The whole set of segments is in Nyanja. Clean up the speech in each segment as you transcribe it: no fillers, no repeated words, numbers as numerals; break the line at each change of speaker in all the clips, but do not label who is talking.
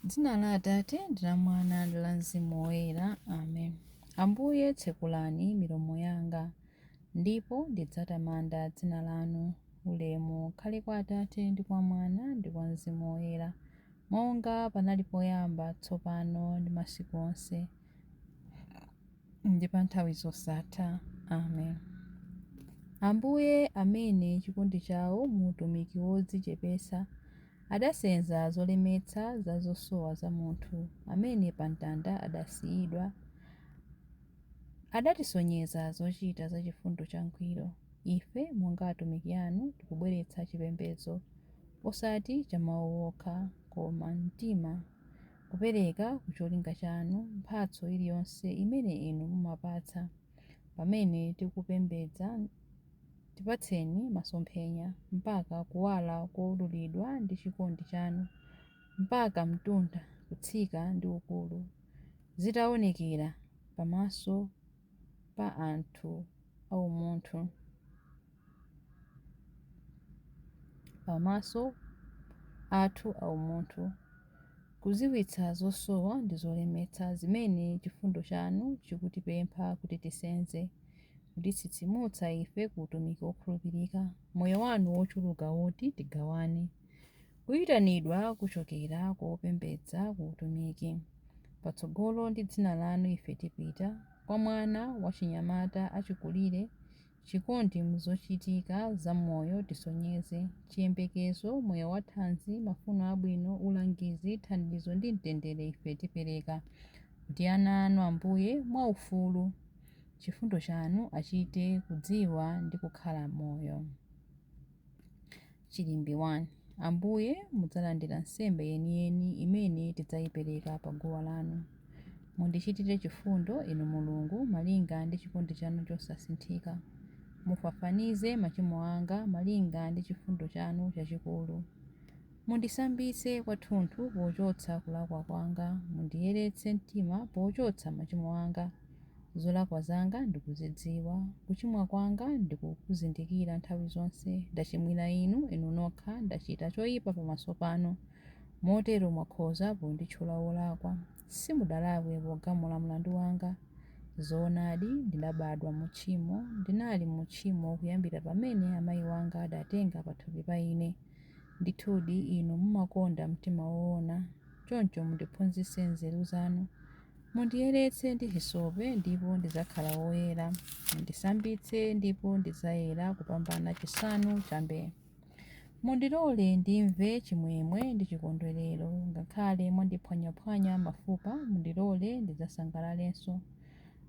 Dzina la Atate ndi la Mwana ndi la Mzimu Woyera. Amen. Ambuye, tsekulani milomo yanga, ndipo ndidzatamanda dzina lanu. Ulemu ukhale kwa Atate ndi kwa Mwana ndi kwa Mzimu Woyera, monga panali poyamba, tsopano ndi masiku onse, ndi pa nthawi zosatha. Amen. Ambuye amene chikondi chawo mu utumiki wodzichepetsa adasenza zolemetsa za zosowa za munthu amene pa mtanda adasiyidwa, adatisonyeza zochita za chifundo changwiro. Ife monga atumiki anu tikubweretsa chipembedzo osati cha mawu okha, koma mtima, kupereka ku cholinga chanu mphatso iliyonse imene inu mumapatsa. Pamene tikupembedza, tipatseni masomphenya, mpaka kuwala koululidwa ndi chikondi chanu, mpaka mtunda, kutsika ndi ukulu, zitaonekera pamaso pa anthu aumunthu. Pamaso athu aumunthu, kudziwitsa zosowa ndi zolemetsa zimene chifundo chanu chikutipempha kuti tisenze, kutitsitsimutsa ife ku utumiki wokhulupirika, moyo wanu wochuluka woti tigawane. Kuyitanidwa kuchokera kwa opembedza ku utumiki. Patsogolo ndi dzina lanu ife tipita, kwa mwana wachinyamata achikulire, chikondi m'zochitika za moyo tisonyeze, chiyembekezo, moyo wathanzi, mafuno abwino, ulangizi, thandizo ndi mtendere ife tipereka, kuti ana anu Ambuye mwaufulu chifundo chanu achite kudziwa ndi kukhala moyo. Chilimbi 1. Ambuye, mudzalandira nsembe yeniyeni imene tidzayipereka pa guwa lanu. Mundichitire chifundo, Inu Mulungu, malinga ndi chikondi chanu chosasinthika. Mufafanize machimo anga malinga ndi chifundo chanu chachikulu. Mundisambitse kwathunthu pochotsa kulakwa kwanga, mundiyeretse mtima pochotsa machimo anga. Zolakwa zanga ndikuzidziwa, kuchimwa kwanga ndikukuzindikira nthawi zonse. Ndachimwira inu, inu nokha, ndachita choyipa pamaso panu. Motero mwakhoza ponditchula wolakwa. Simudalakwe pogamula mlandu wanga. Zoonadi, ndinabadwa mu tchimo, ndinali mu tchimo kuyambira pamene amayi wanga adatenga pathupi pa ine. Ndithudi inu mumakonda mtima woona, choncho mundiphunzitse nzeru zanu. Mundiyeretse ndi hisope ndipo ndidzakhala woyera. Mundisambitse ndipo ndidzayera kupambana chisanu chambee. Mundilole ndimve chimwemwe ndi chikondwerero, ngakhale mwandiphwanyaphwanya mafupa, mundilole ndidzasangalalenso.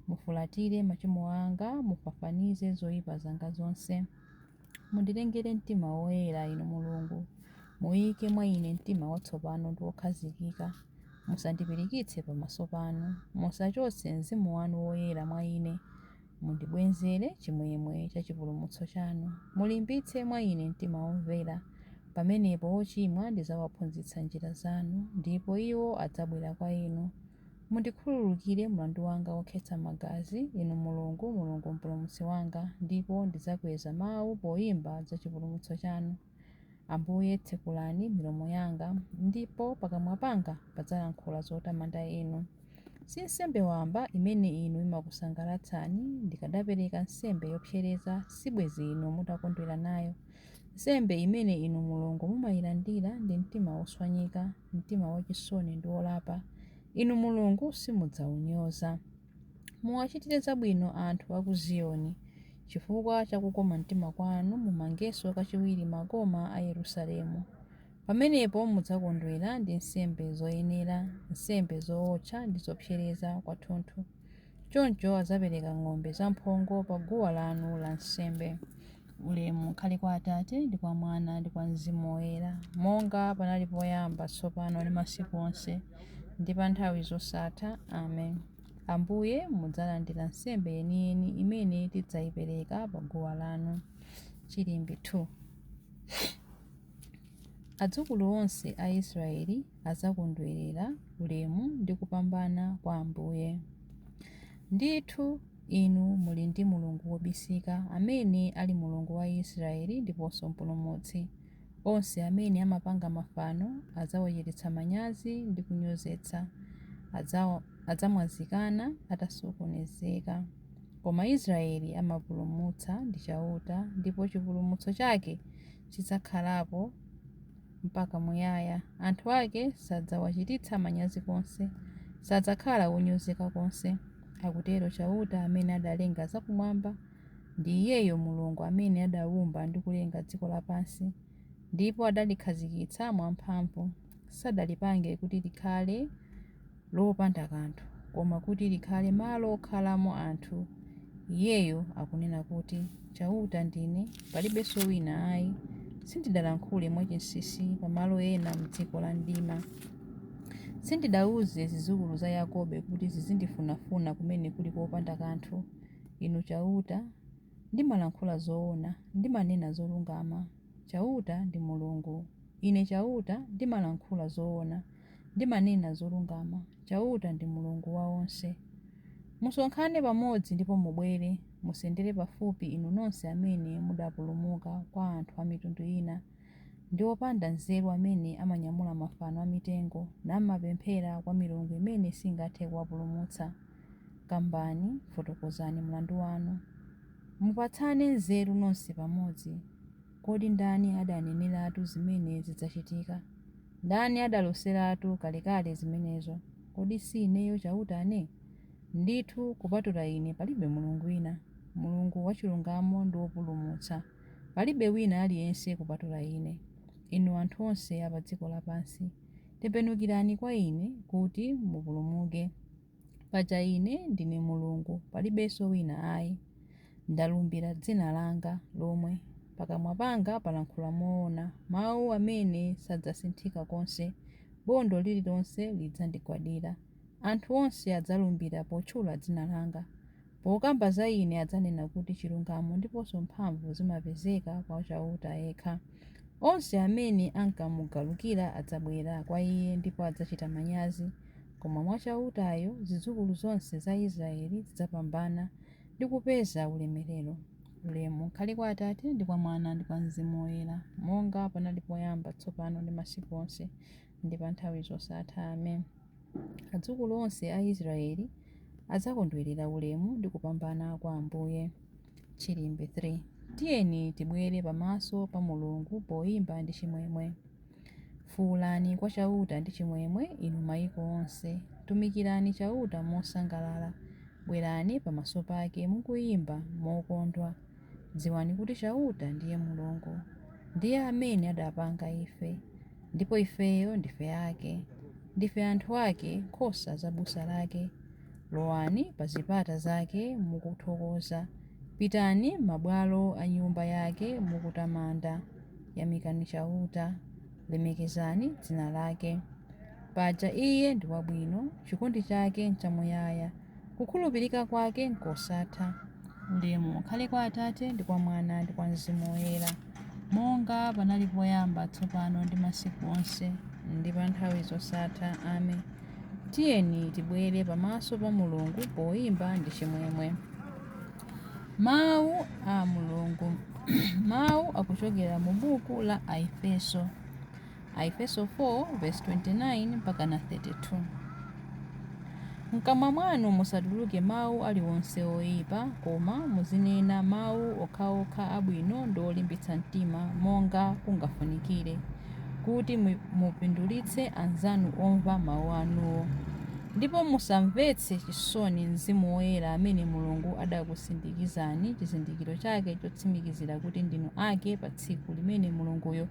Mufulatire machimo anga, mufafanize zoyipa zanga zonse. Mundilengere mtima woyera, Inu Mulungu, muyike mwa ine mtima watsopano ndi wokhazikika. Musandipirikitse pamaso panu, musachotse mzimu wanu woyera mwa ine. Mundibwezere chimwemwe cha chipulumutso chanu, mulimbitse mwa ine mtima womvera. Pamenepo ochimwa ndidzawaphunzitsa njira zanu, ndipo iwo adzabwera kwa inu. Mundikhululukire mlandu wanga wokhetsa magazi, Inu Mulungu, Mulungu Mpulumutsi wanga, ndipo ndidzakweza mawu poyimba za chipulumutso chanu. Ambuye, tsekulani milomo yanga, ndipo pakamwa panga padzalankhula zotamanda inu. Si nsembe wamba imene inu imakusangalatsani, ndikadapereka nsembe yopsereza, sibwenzi inu mutakondwera nayo. Nsembe imene inu Mulungu mumayilandira ndi mtima woswanyika, mtima wachisoni ndi wolapa. Inu Mulungu simudzawunyoza. Muwachitire zabwino anthu a ku Ziyoni. Chifukwa cha kukoma mtima kwanu mumangenso kachiwiri makoma a Yerusalemu. Pamenepo mudzakondwera ndi nsembe zoyenera, nsembe zootcha ndi zopsereza kwathunthu. Choncho adzapereka ng'ombe zamphongo pa guwa lanu la nsembe. Ulemu ukhale kwa Atate ndi kwa Mwana ndi kwa Mzimu Woyera, monga panali poyamba, tsopano ndi masiku onse, ndi pa nthawi zosatha. Amen. Ambuye, mudzalandira nsembe yeniyeni imene tidzayipereka pa guwa lanu. Chilimbi 2. Adzukulu onse a Israeli adzakondwerera ulemu ndi kupambana kwa Ambuye. Ndithu inu muli ndi Mulungu wobisika, amene ali Mulungu wa Israeli ndiponso Mpulumutsi. Onse amene amapanga mafano adzawachititsa manyazi ndi kunyozetsa, adzamwazikana atasokonezeka. Koma Israele amapulumutsa ndi Chauta, ndipo chipulumutso chake chidzakhalapo mpaka muyaya. Anthu ake sadzawachititsa manyazi konse, sadzakhala onyozeka konse. Akutero Chauta amene adalenga zakumwamba. Ndi Iyeyo Mulungu amene adaumba ndi kulenga dziko lapansi, ndipo adalikhazikitsa mwamphamvu. Sadalipange kuti likhale lopanda kanthu, koma kuti likhale malo okhalamo anthu. Iyeyo akunena kuti, Chauta ndine, palibenso wina ai. Sindidalankhule mwachinsinsi pa malo ena m'dziko la mdima. Sindidauze zidzukulu za Yakobe kuti zizindifunafuna kumene kuli kopanda kanthu. Inu Chauta, ndimalankhula zoona, ndimanena zolungama. Chauta ndi Mulungu. Ine Chauta ndimalankhula zoona, ndimanena zolungama. Chauta ndi Mulungu wa onse. Musonkhane pamodzi ndipo mubwere, musendere pafupi inu nonse amene mudapulumuka kwa anthu a mitundu ina, ndi opanda nzeru amene amanyamula mafano amitengo, namapemphera kwa milungu imene singathe kuwapulumutsa. Kambani, fotokozani mlandu wanu. Mupatsane nzeru nonse pamodzi. Kodi ndani adaneneratu zimene zidzachitika? Ndani adaloseratu kalekale zimenezo? Kodi si Ineyo Chautane? Ndithu, kupatula Ine palibe Mulungu wina, Mulungu wachilungamo ndi wopulumutsa. Palibe wina aliyense kupatula Ine. Inu anthu onse a pa dziko lapansi, tembenukirani kwa Ine kuti mupulumuke. Paja Ine ndine Mulungu, palibenso wina ai. Ndalumbira dzina langa lomwe, pakamwa panga palankhula moona, mau amene sadzasinthika konse. Bondo lililonse lidzandigwadira. Anthu onse adzalumbira potchula dzina langa. Pokamba za Ine adzanena kuti chilungamo ndiponso mphamvu zimapezeka kwa Chauta yekha. Onse amene ankamugalukira adzabwera kwa Iye ndipo adzachita manyazi. Koma mwa Chautayo zidzukulu zonse za Israele zidzapambana ndi kupeza ulemerero. Ulemu ukhale kwa Atate, ndi kwa Mwana, ndi kwa Mzimu Woyera, monga panali poyamba, tsopano, ndi masiku onse, ndi pa nthawi zosatha. Amen. Adzukulu onse a Israele adzakondwerera ulemu ndi kupambana kwa Ambuye. Chilimbi 3. Tiyeni tibwere pamaso pa Mulungu poimba ndi chimwemwe. Fuulani kwa Chauta ndi chimwemwe, inu maiko onse. Tumikirani Chauta mosangalala. Bwerani pamaso pake mukuimba mokondwa. Dziwani kuti Chauta ndiye Mulungu. Ndiye amene adapanga ife, ndipo ifeyo ndife ake. Ndife anthu ake, nkhosa za busa lake. Lowani pa zipata zake mukuthokoza. Pitani m'mabwalo a nyumba yake mukutamanda. Yamikani Chauta, lemekezani dzina lake. Paja Iye ndi wabwino, chikondi chake nchamuyaya, kukhulupirika kwake nkosatha. Ulemu ukhale kwa Atate, ndi kwa Mwana, ndi kwa Mzimu Woyera, monga panali poyamba, tsopano, ndi masiku onse, ndi pa nthawi zosatha. Amen. Tiyeni tibwere pamaso pa Mulungu poimba ndi chimwemwe. Mawu a Mulungu. Mawu akuchokera mu buku la Aefeso. Aefeso 4 verse 29 mpaka na 32. Mkamwa mwanu musatuluke mawu aliwonse oyipa, koma muzinena mawu okhaokha abwino ndi olimbitsa mtima monga kungafunikire, kuti mupindulitse anzanu omva mawu anuwo. Ndipo musamvetse chisoni Mzimu Woyera amene Mulungu adakusindikizani chizindikiro chake chotsimikizira kuti ndinu ake pa tsiku limene Mulunguyo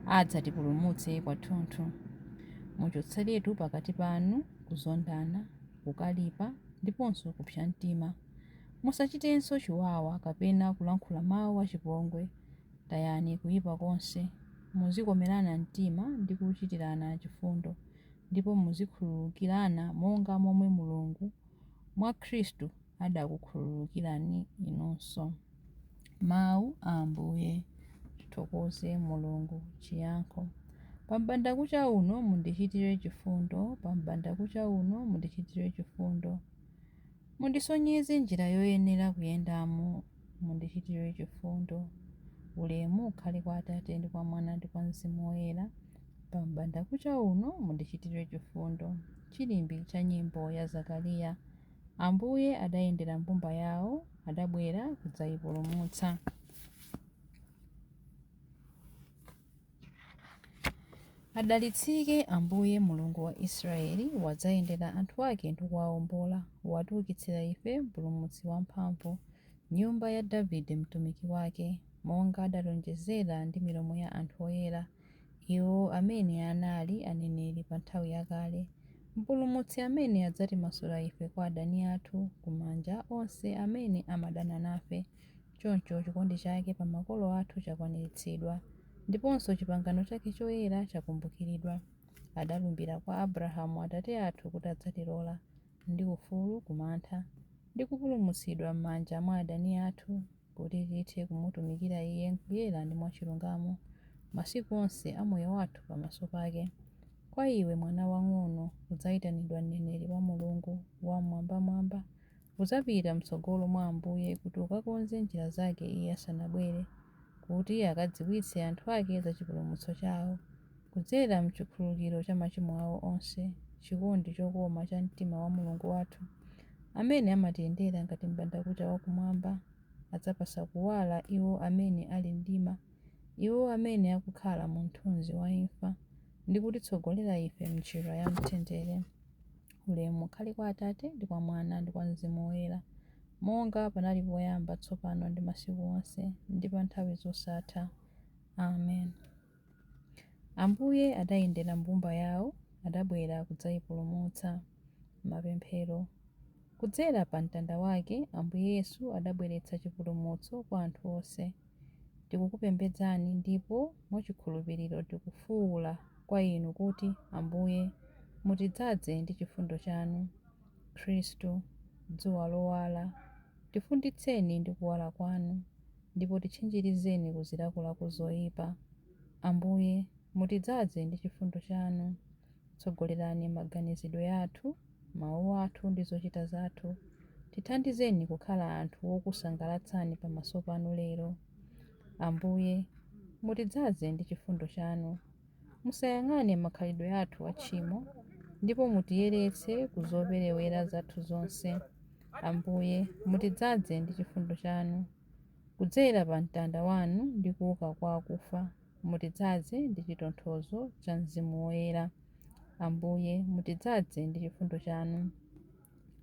adzatipulumutse kwathunthu. Muchotseretu pakati panu kuzondana, kukalipa, ndiponso kupsa mtima. Musachitenso chiwawa kapena kulankhula mawu achipongwe. Tayani kuyipa konse. Muzikomerana mtima ndi kuchitirana chifundo, ndipo muzikhululukirana monga momwe Mulungu mwa Khristu adakukhululukirani inunso. Mawu a Ambuye. Tithokoze Mulungu. Chiyankho. Pa m'bandakucha uno mundichitire chifundo, pa m'bandakucha uno mundichitire chifundo. Mundisonyeze njira yoyenera kuyendamo, mundichitire chifundo. Ulemu ukhale kwa Atate ndi kwa Mwana ndi kwa Mzimu Woyera. Pa m'bandakucha uno mundichitire chifundo. Chilimbi cha nyimbo ya Zakariya. Ambuye adayendera mbumba yawo, adabwera kudzayipulumutsa. Adalitsike Ambuye Mulungu wa Israeli, wadzayendera anthu ake ndi kuwaombola. Watiukitsira ife Mpulumutsi wamphamvu, m'nyumba ya Davide mtumiki wake, monga adalonjezera ndi milomo ya anthu oyera, iwo amene anali aneneri pa nthawi yakale. Mpulumutsi amene adzatimasula ife kwa adani athu, ku manja onse amene amadana nafe. Choncho chikondi chake pa makolo athu chakwaniritsidwa, ndiponso chipangano chake choyera chakumbukiridwa. Adalumbira kwa Abrahamu atate athu kuti adzatilola ndi ufulu ku mantha, ndi kupulumutsidwa m'manja mwa adani athu, kuti tithe kumutumikira Iye m'kuyera ndi mwachilungamo, masiku onse a moyo wathu pamaso pake. Kwa iwe, mwana wamng'ono, udzayitanidwa mneneri wa Mulungu Wam'mwambamwamba. Udzapita m'tsogolo mwa Ambuye kuti ukakonze njira zake Iye asanabwere, kuti akadziwitse anthu ake za chipulumutso chawo, kudzera m'chikhululukiro cha machimo awo onse, chikondi chokoma cha mtima wa Mulungu wathu, amene amatiyendera ngati m'bandakucha wakumwamba, adzapatsa kuwala iwo amene ali mdima, iwo amene akukhala mu mthunzi wa imfa, ndi kutitsogolera ife m'njira ya mtendere. Ulemu ukhale kwa Atate, ndi kwa Mwana, ndi kwa Mzimu Woyera, monga panali poyamba, tsopano ndi masiku onse, ndi pa nthawi zosatha. Amen. Ambuye adayendera mbumba yawo, adabwera kudzayipulumutsa. Mapemphero. Kudzera pa mtanda wake, Ambuye Yesu adabweretsa chipulumutso kwa anthu onse. Tikukupembedzani ndipo mwachikhulupiriro tikufuwula kwa Inu kuti, Ambuye, mutidzaze ndi chifundo chanu. Khristu, dzuwa lowala, tifunditseni ndi kuwala kwanu, ndipo titchinjirizeni ku zilakolako zoyipa. Ambuye, mutidzaze ndi chifundo chanu. Tsogolerani maganizidwe athu, mawu athu ndi zochita zathu. Tithandizeni kukhala anthu wokusangalatsani pamaso panu lero. Ambuye, mutidzaze ndi chifundo chanu. Musayang'ane makhalidwe athu a tchimo, ndipo mutiyeretse ku zoperewera zathu zonse. Ambuye, mutidzaze ndi chifundo chanu. Kudzera pa mtanda wanu ndi kuuka kwa akufa, mutidzaze ndi chitonthozo cha Mzimu Woyera. Ambuye, mutidzaze ndi chifundo chanu.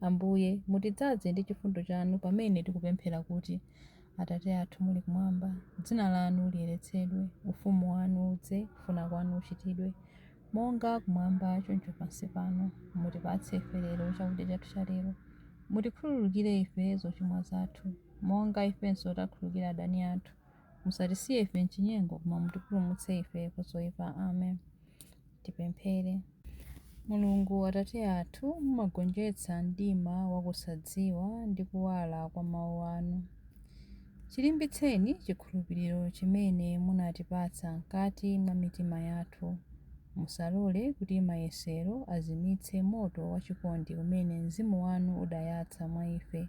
Ambuye, mutidzaze ndi chifundo chanu pamene tikupemphera kuti, Atate athu muli kumwamba, dzina lanu liyeretsedwe, ufumu wanu udze, kufuna kwanu kuchitidwe, monga kumwamba choncho pansi pano. Mutipatse ife lero chakudya chathu cha lero. Mutikhululukire ife zochimwa zathu, monga ifenso takhululukira adani athu. Musatisiye ife m'chinyengo, koma mutipulumutse ife ku zoyipa. Amen. Tipemphere. Mulungu Atate athu, mumagonjetsa mdima wakusadziwa ndi kuwala kwa mawu anu. Chilimbitseni chikhulupiriro chimene munatipatsa mkati mwa mitima yathu. Musalole kuti mayesero azimitse moto wachikondi umene Mzimu wanu udayatsa mwa ife.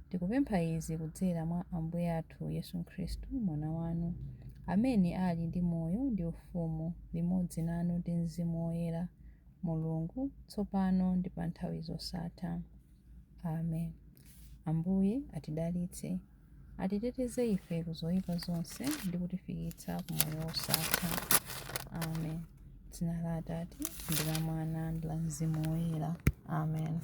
Tikupempha izi kudzera mwa Ambuye athu Yesu Khristu, Mwana wanu, amene ali ndi moyo ndi ufumu limodzi nanu ndi Mzimu Woyera, Mulungu, tsopano ndi pa nthawi zosatha. Amen. Ambuye atidalitse, atiteteze ife ku zoyipa zonse ndi kutifikitsa ku moyo wosatha. Amen. Dzina la Atate ndi la Mwana ndi la Mzimu Woyera. Amen.